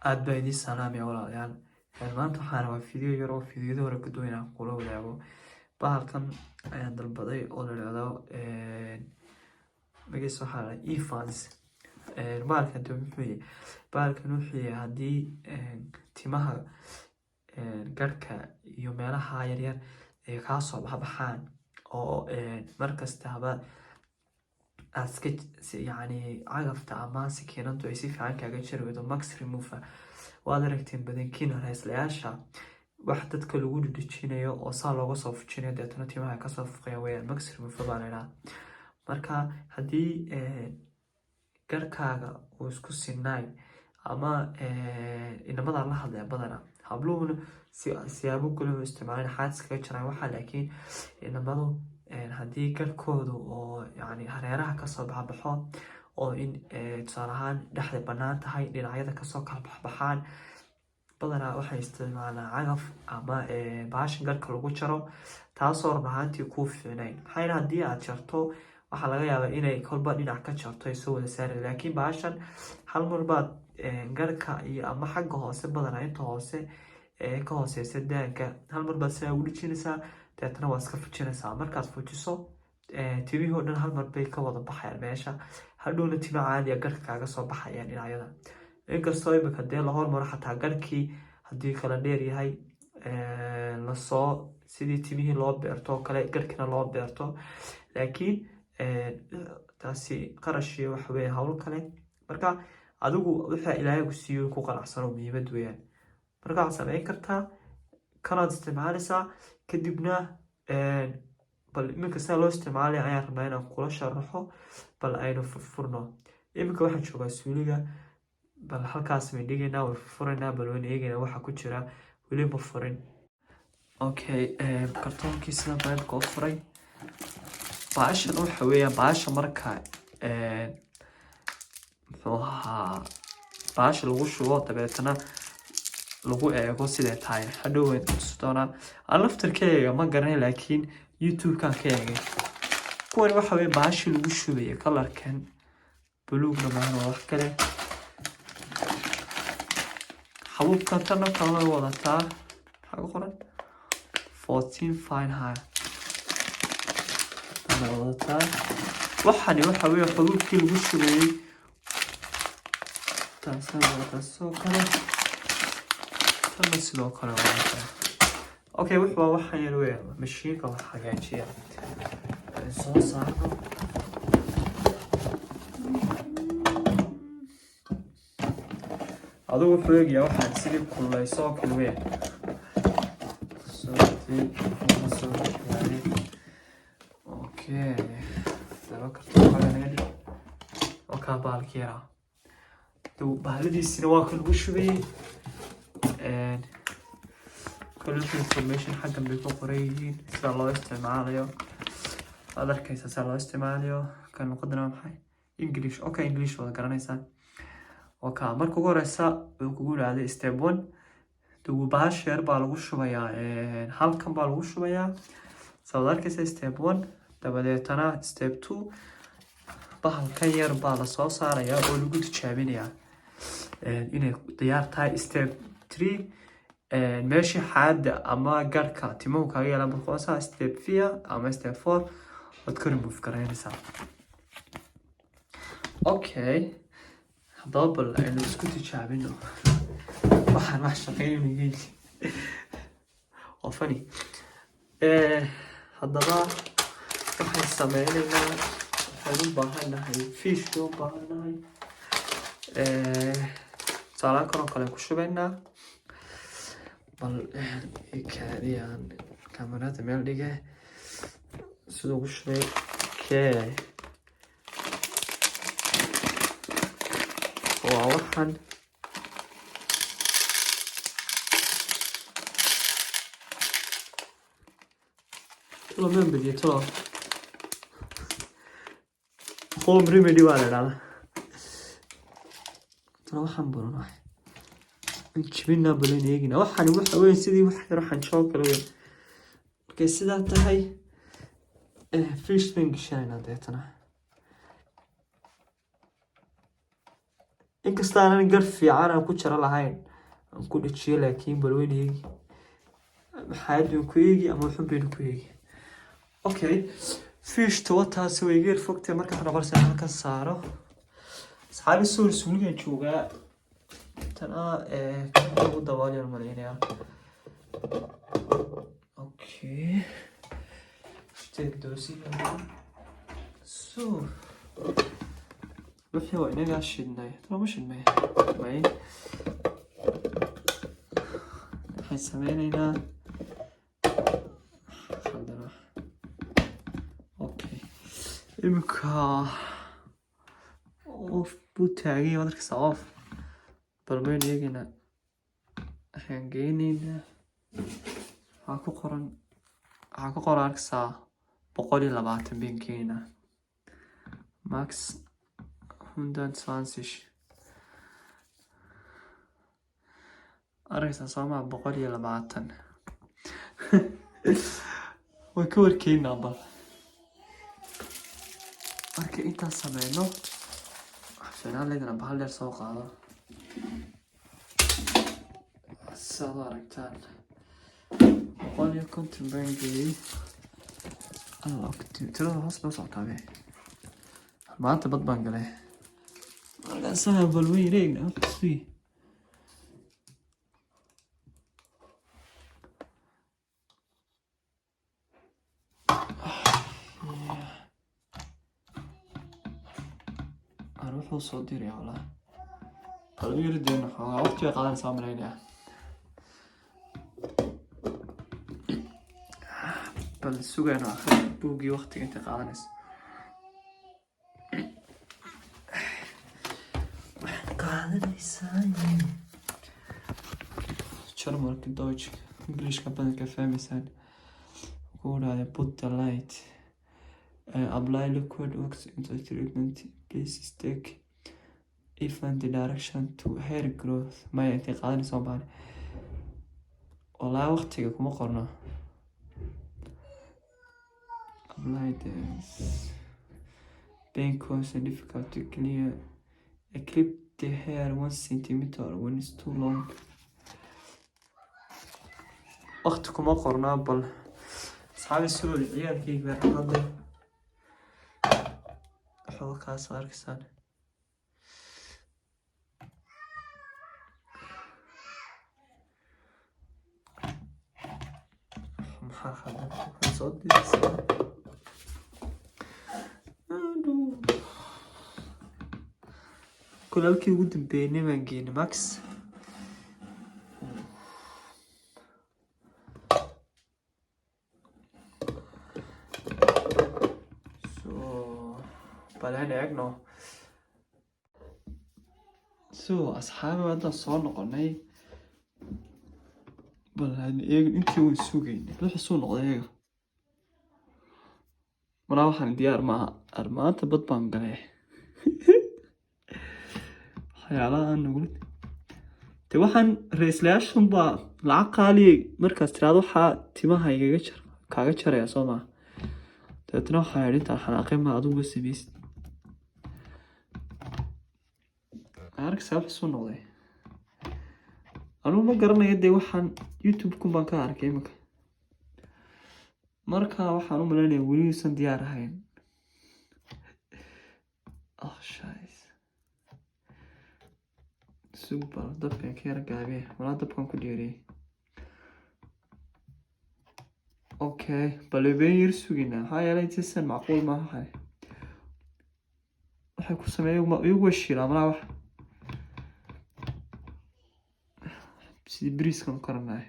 Aad baa idiin salaamaya, walaalayaal. Maanta waxaan rabaa video yar oo fiidiyada hore ka duwan inaan kula wadaago. Bahalkan ayaan dalbaday oo la yidhaahdo, magaciisa waxaa la Evans. Bahalkan de muxuu yahay? Bahalkan wuxuu yahay haddii timaha garhka iyo meelaha yaryar ay kaa soo baxbaxaan oo markastaba aad iska, yacni, cagafta ama sakiinadu ay si fiican kaaga jari weydo. Mask remover waad aragteen badankiina, raislayaasha wax dadka lagu dhedhejinayo oo saa looga soo fujinayo, deetana timaha kasoo fuqaya weyaan. Mask remover baa la idhaha. Marka haddii garhkaaga uu isku sinaay ama inamadaa la hadlaya, badana habluhuna siyaabo kale u isticmaalaan, xaadis kaga jiraan waxaa, laakiin inamadu haddii garhkoodu oo, yani, hareeraha kasoo baxbaxo oo in tusaale ahaan dhexda banaan tahay, dhinacyada kasoo kala baxbaxaan, badanaa waxay isticmaalaan cagaf ama baashan garhka lagu jaro, taasoo run ahaantii kuu fiicnayn. Maxaa yeele, haddii aad jarto, waxaa laga yaabaa inay kolba dhinac ka jarto, ay soo wada saari. Laakiin baashan hal mar baad garhka iyo ama xagga hoose, badanaa inta hoose ee ka hooseysa daanka, hal mar baad sidaa ugu dhejinaysaa, deetana waa iska fujinaysaa. Markaad fujiso, timihii oo dhan hal mar bay ka wada baxayaan meesha. Hadhowna timo caadiya garhka kaaga soo baxayaan dhinacyada. Inkastoo imika dee la hormaro, xataa garhkii haddii kala dheer yahay lasoo sidii timihii loo beerto oo kale garhkina loo beerto, laakiin taasi qarash iyo waxa weeye hawl kale. Marka adigu waxa Ilaahay ku siiyo ku qanacsano, muhiimad weeyaan. Marka waxaad samayn kartaa kanaad isticmaalaysaa. Kadibna bal iminka sida loo isticmaalaya ayaan rabnaa inaan kula sharaxo. Bal aynu furfurno. Iminka waxaan joogaa suuliga. Bal halkaas bay dhigaynaa, way furaynaa, bal wayna eegaynaa waxa ku jira. Weli ma furin. Okay, kartoonkii sidan baa imika u furay. Baashan waxa weeyaan baasha marka, muxuu ahaa, baasha lagu shubo, dabeetana lagu eego siday tahay. Hadhow wayn tusi doonaa. Aan laftarkeyga ma garanay, laakiin YouTube-kan ka eegay. Kuwani waxa weeye baashii lagu shubaya. Colorkan buluugna maahan, waa wax kale. Xabuubkan tanna kalena way wadataa. Maxaa ku qoran? 14 fine hair tana wadataa. Waxani waxa weeye xabuubkii lagu shubayay. Taasna wadataa sidoo kale, tanna sidoo kale wadataa. Okay, wuxuu waa waxan yar weya, mashiinka wax hagaajiya. Aan soo saarno. Adigu wuxuu eegayaa waxaan sidii kululeyso oo kale weya. Soo waaye. Okay, laba kartoon xaga naga dhig. Wakaa bahalkii yaraa. Bahaladiisina waa kan lagu shubayay. Kale information xaggan bay ku qoran yihiin, sida loo isticmaalayo waad arkaysaa, sida loo isticmaalayo. Kan luqadana waa maxay? English. Okay, English waad garanaysaan. Waka marka ugu horeysa wuxuu kugu yidhaahday step one, bahasha yar baa lagu shubayaa, halkan baa lagu shubayaa, saad arkaysa, step one. Dabadeetana step two, bahalkan yar baa lasoo saarayaa oo lagu tijaabinayaa inay diyaar tahay. Step three, meeshii xaada ama garhka timuhu kaaga yeelan baad. Step four ama step four, waad ka remove garaynaysaa. Okay, haddaba bal aynu isku tijaabino waxaan wax shaqeynayay. Waa funny. Haddaba waxaan sameynaynaa, waxaan u baahannahay fiishka, u baahannahay tusaalaan kan oo kale ku shubaynaa. Bal kaadiyaan kamarada meel dhige siduu ugu shubay. Okay, waa waxan tolo maan badiyo tolo. Home remedy waa la idhahdaa tolo. Waxaan baran wax jibinaa, balan eegina. Waxani waxa weyn sidii wax yar xanjo oo kale weyn. Markay sidaa tahay, fish baan gashanaynaa deetana. Inkasta aanan gar fiican aan ku jaro lahayn aan ku dhajiyo, laakiin bal weyn eegi, maxaa ku eegi ama wuxun baynu ku eegi. Okay, fiishta wataasi way geer fogtay. Marka waxaa noqonaysaa halkan saaro. Asxaabi, soor, suuligan joogaa. Tana kan ugu daboolyaan malaynayaa. Okay, steekdoosi. So wixii waa inagaa shidnay. Tana ma shidnay may. Waxaan sameyneynaa haddana. Okay, imika off buu taagay, waad arkaysaa, off. Bal maynu eegaynaa. Waxaan geyneynaa, waxaa ku qoran arkaysaa, 120 baan keenaa, max 120. Arkaysaa soomaa? 120 way ka warkeynaa. Bal marka intaan sameyno, waxaa fiicnaan lahayd inaan bahal dheer soo qaado, sidaad u aragtaan. 150 baan geeyey. Allah, tirada hoos bay u socotaa be. Maanta bad baan galay. Markaasaa bal weyn eegna sii. Aan wuxuu soo diraya walaa. Bal u yiri deena xoogaa waqti bay qaadanaysaa malaynaya. Bal sugayno akhri buuggii waqtiga intay qaadanayso. Waxaad qaadanaysaa Jarmalka, Deutsch, Englishka badanka fahmaysaan. Wuxuu dhahday put the light, apply liquid wax into treatment please, take even the direction to hair growth. Maya, intay qaadanayso ma baahni. Walaa waqtiga kuma qorno. Apply this pain cause and difficult to clear. Clip the hair 1 centimeter when it's too long. Waqti kuma qornaa. Bal asxaabi, sorry, ciyaalkayga baa hadlay. Waxba kaas arkaysaan. Maxaa khaldan? Waxaan soo diraysaa. Kulaalkii ugu dambeeyay baan geynay max. So bal aan eegno. So asxaabi, haddaan soo noqonay. Bal aan eegno intii waan sugaynay. Wuxuu soo noqday eega. Malaa waxaan diyaar maaha. Maanta bad baan galay. Waxyaalaha aan nagula de waxaan ra'iislayaashan baa lacag qaali markaas tiraahdo, waxaa timaha igaga jar kaaga jaraya soo maha. Dabeetana waxaa idhi intaan xanaaqay, ma adiguba samaysid. Arkaysaa wuxuu soo noqday. Anigu ma garanayo dee, waxaan YouTube kun baan ka arkay iminka. Marka waxaan u malaynayaa weli uusan diyaar ahayn. Oh, scheiße. Sug bal, dabkan ka yara gaabiye. Walaa dabkan ku dheereeyay. Okay, bal been yar suginaa. Maxaa yeelay intiisan macquul maaha. Waxay ku sameeyeen iyagu way shiilaa malaa wax. Sidii bariiskan u karanayo.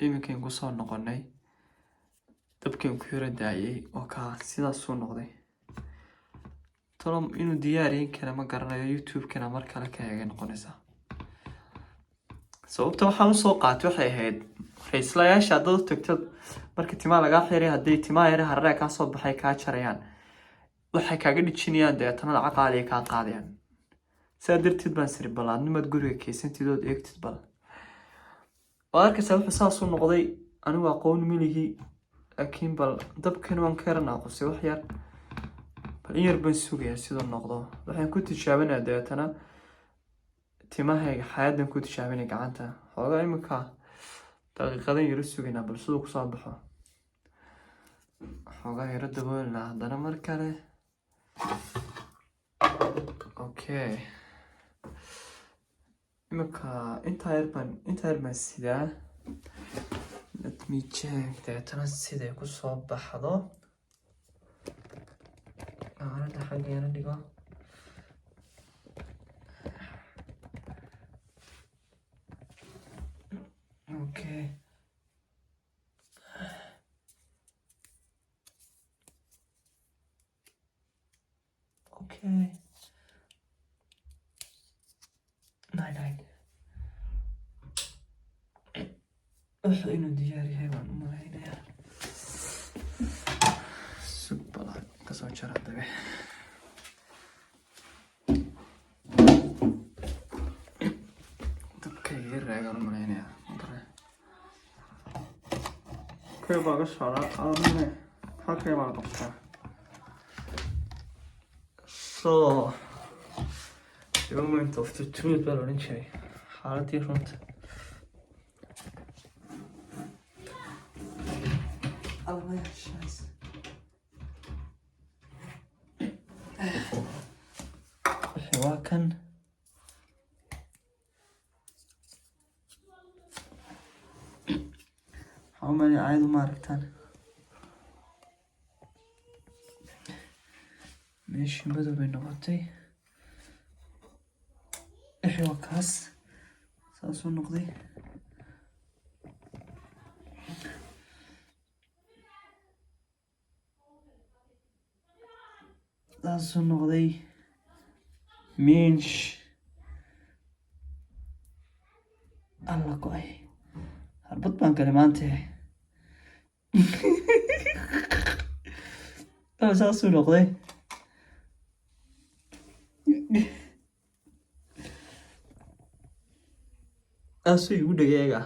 Iminkayn kusoo noqonay, dabkan ku yara daayay oo kaa sidaasuu noqday. Talo inuu diyaariyin kara ma garanayo. YouTube-kana mar kale ka eegay noqonaysaa. Sababta waxaan usoo qaatay waxay ahayd ra'iislayaasha haddaad u tagto marka timaha lagaa xiray, hadday timaha yare hareeraha kaa soo baxay kaa jarayaan, waxay kaaga dhijinayaan, deetana lacag qaaliya kaa qaadayaan. Sidaa darteed baan siri bal adnimaad guriga keysantid ood eegtid. Bal Waad arkaysaa wuxuu saas u noqday. Anigu aqoon milihi, laakiin bal dabkan waan ka yara naaqusay wax yar. Bal in yar baan sugayaa siduu noqdo. Waxaan ku tijaabinaya dabeetana timahayga, xaayadan ku tijaabinaya gacanta xoogaa. Imika daqiiqadan yaro sugaynaa bal siduu kusoo baxo. Xoogaa yaro daboolina haddana mar kale. Okay, imika intaa yar baan sidaa. Let me check dabeetana siday kusoo baxdo. Aalada xagga yara dhigo. Okay, 9 9. Wuxuu inuu diyaar yahay waan u malaynayaa. Sug balan kasoo jara dabe. Dabka iga raagaan u malaynayaa. Kee baa ga socdaa qaadane? Halkee baa qabtaa? So the moment of the truth baa la odhan jiray, xaaladii runta. Almaya, scheiße. Wixii waa kan. Waxaan u malaya caadi uma aragtaan. Meeshii madow bay noqotay. Wixii waa kaas, saasuu noqday. Saasuu noqday. Minsh alla go-ay, harbad baan galay maanta. Saasuu noqday. Saasuu igu dhegay eega.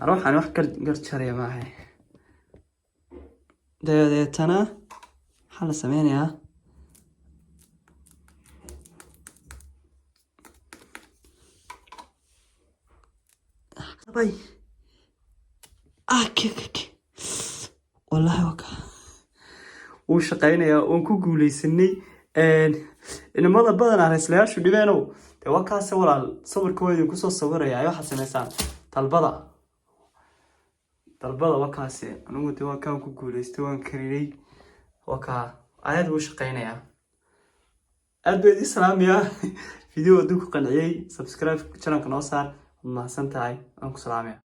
Waxaan wax gar jaraya maahay. Dabadeetana maxaa la sameynayaa? Bay ah, ke ke ke, wallahi waa ka wuu shaqeynayaa. Oon ku guuleysanay. Inamada badanaa raislayaashu dhibeenow, dee waa kaase walaal. Sawirka waa idinku soo sawiraya. Waxaad sameysaan dalbada, dalbada. Waa kaase. Anigu de waa kaan ku guuleystay, waan karinay. Waa kaa, aad buu shaqeynayaa. Aad baa idin salaamayaa. Video hadduu ku qanciyey, subscribe channelka noo saar. Waad mahadsan tahay, waan ku salaamaya.